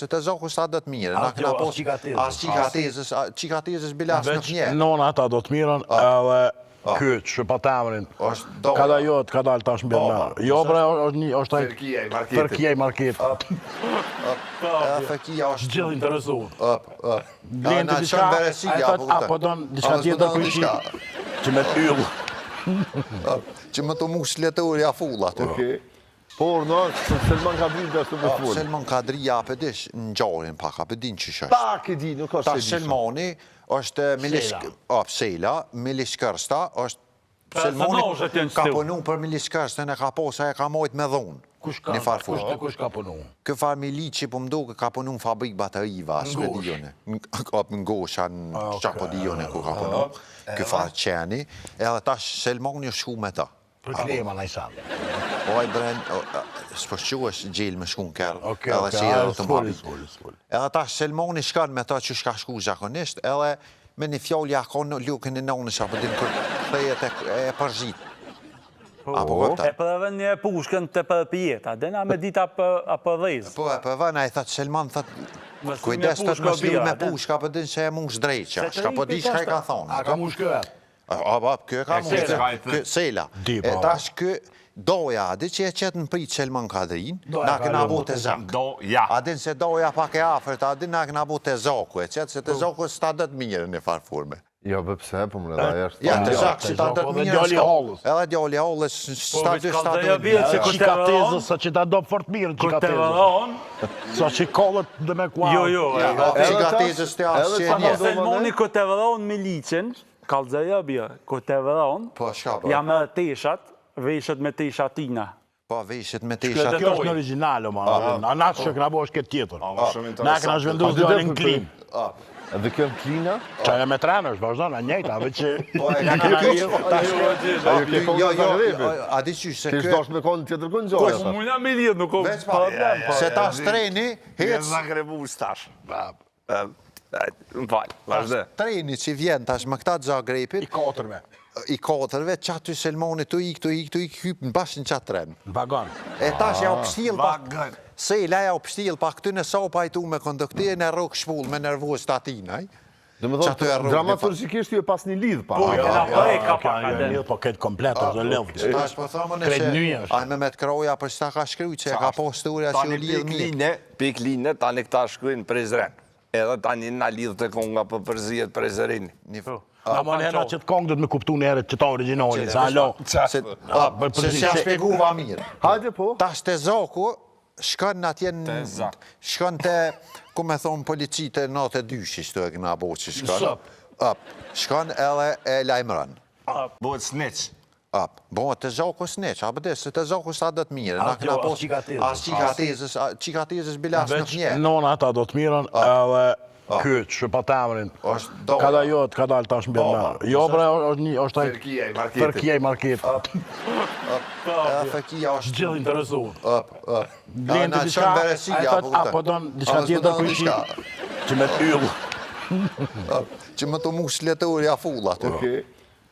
se Tezaku s'ta do të mirën. Na kena jo, pos as qika tezës. As qika tezës, qika tezës bile as nuk Veç njeh. nona ta do të mirën edhe ky që pa emrin. Është doja. Ka da jo, ka dal tash mbi Baba. më. Jo bre, është një është ai Fërkia i marketit. Fërkia i marketit. Edhe fërkia është Gjithë interesuar. Ëp, ëp. Blen Na të diçka, çon veresia, ai thot, apo a po don diçka A, s'po tjetër don për diçka. që me të yll. Ëp, Që më të mush letorja full aty. Okej. Por, no, se Selman Kadri dhe ashtu me Ëp, fol. Selman Kadria, apo dish ngjarjen pak, apo din qysh është. Pak e di, nuk është Ta se di. shumë. Selmani është Milis, Sela. ëp, Sela, Milis Kërsta është Selmani Personazhet janë ka qëtu. punu për Milis Kërstën e ka posa e ka mojt me dhunë. Kush ka? Një farë Kush formë. kush ka punu? Kë farë Miliqi po më duke ka punu në fabrik bateriva, s'pe di unë. Në në Gosha, në qa po di unë ku ka punu. Kë farë qeni. Edhe tash Selmani është shku me ta. Për klema na i sa. Po ai bren, s'po shquhesh gjel me shku në kerr, Okej, edhe okej, si a, edhe të s'foli, mhabit. s'foli, s'foli. Edhe tash Selmani shkon me ta që shka shku zakonisht, edhe me një fjalë ja ka në lukën e nonës apo din kur kthehet e, e përzit. Apo kupton? E përvën një pushkën të përpjetë, a dena me dit apo, apo dhezë. Po e përvën, ai thot Selman thot Mos kujdes me thot pushka mos luj bia, me a din? pushka, apo din se e mush drejqa. Se të Shka po di ripi çka i ka tash, thonë. A ka mush kë? A, a, ky e ka mush. Sela. Ka i thë. Ky Sela. Di, E po. tash ky doja, a di që e qet në prit Selman Kadrin, Doja na ka kena lënë. bo te zak. Doja. A din se doja pak e afërt, a din na kena bo te zaku, e qet se te zaku s'ta do të mirë në farë forme. Jo, be pse, po më reda, është. Ja, te Jo, zak te si ta do Zaku të edhe mirë. djali s'ka. hollës. Edhe djali hollës, s'ta veç dy ka s'ta dhe do jo të bie mirë. që kur Qika të tezës, vëron, sa që ta do fort mirë kur qika të tezës. vëron, Sa që kollet dhe me kua. jo, jo, Ja, e- Edhe qika tash- tezës të asë edhe që e sa njeh. do- Selmani kur të vëron me liqin, kallëzoja bie, kur të vëron, Po, shka po? jam edhe teshat, veshet me teshatina. Po, veshet me Shkë teshat. dhe Kjo është në original, o ma. Na na që kena bo është këtë tjetër. shumë Na kena zhvendos djalin në klim. Edhe kjo në klina? Qa e me tren është, vazhdon, a njëjta, veç që... Po, e Ja kena kena kyç, lidh. tash Ajo ke Jo, kohë jo, në Zagrebit. jo, a di qysh se Kish ky dash me konë tjetër kënë gjallë. Po muna me lidh, nuk o Veç pa, problem. po. se tash treni hec Zagrebu tash. Më fal, vazhdo. treni që vjen tash me këta të Zagrebit, I katërve, i katërve, që aty Selmani tu ik, tu ik, tu ik, hyp në bash në qatë tren. në vagon. E tash ja u pështill pak, Vagon. Sela ja u pështill pak këty në sa u pajtu me konduktirin e rrok shpull me nervoz të atinaj. Dhe më Që aty e thonë, rrugë, dramaturgjikisht ju e pas një lidh pa. Po, kena prek ka Kjo pak, jo a den. lidh, po këtë komplet është në lidh. Se tash po thomën e Krejt se nyje është. ai Mehmet Kroja për çka ka shkruajt që e ka postuar që u Tani lidh pik mirë. line, pik line, tani këta shkruajnë Prizren. Edhe tani na lidh të konga po përzihet Prizreni. Një Po. Na më nena që të kongë do të me kuptu një herë që ta originalin, se alo. Se, A, për se përzi- s'ja se- shpjeguva mirë. Hajde po. Tash te Zaku shkon atje në Te Zak. shkon te ku me thonë policit e 92 që e kena bo që shkon. Sop. Ëp, shkon edhe e lajmëron. Bëhet snitch. Ëp, bëhet te Zaku snitch, apo dhe se te Zaku sa do të mirë. Na As kena jo, as pos qika tezës. as qika tezës, a- qika tezës bile as nuk Veç njeh. nona ta do të mirën edhe ky që pa emrin. Është doja. Ka da jo, ka dal tash mbi Baba. më. Jo bre, është një është ai Fërkia i marketit. Fërkia i marketit. Edhe fërkia është Gjithë interesuar. ëp, ëp. Blen Na të diçka, çon veresia, ai thot, apo a po don diçka A, s'po tjetër don për diçka. që me të yll. Ëp, që më të mush letorja full aty. Okej.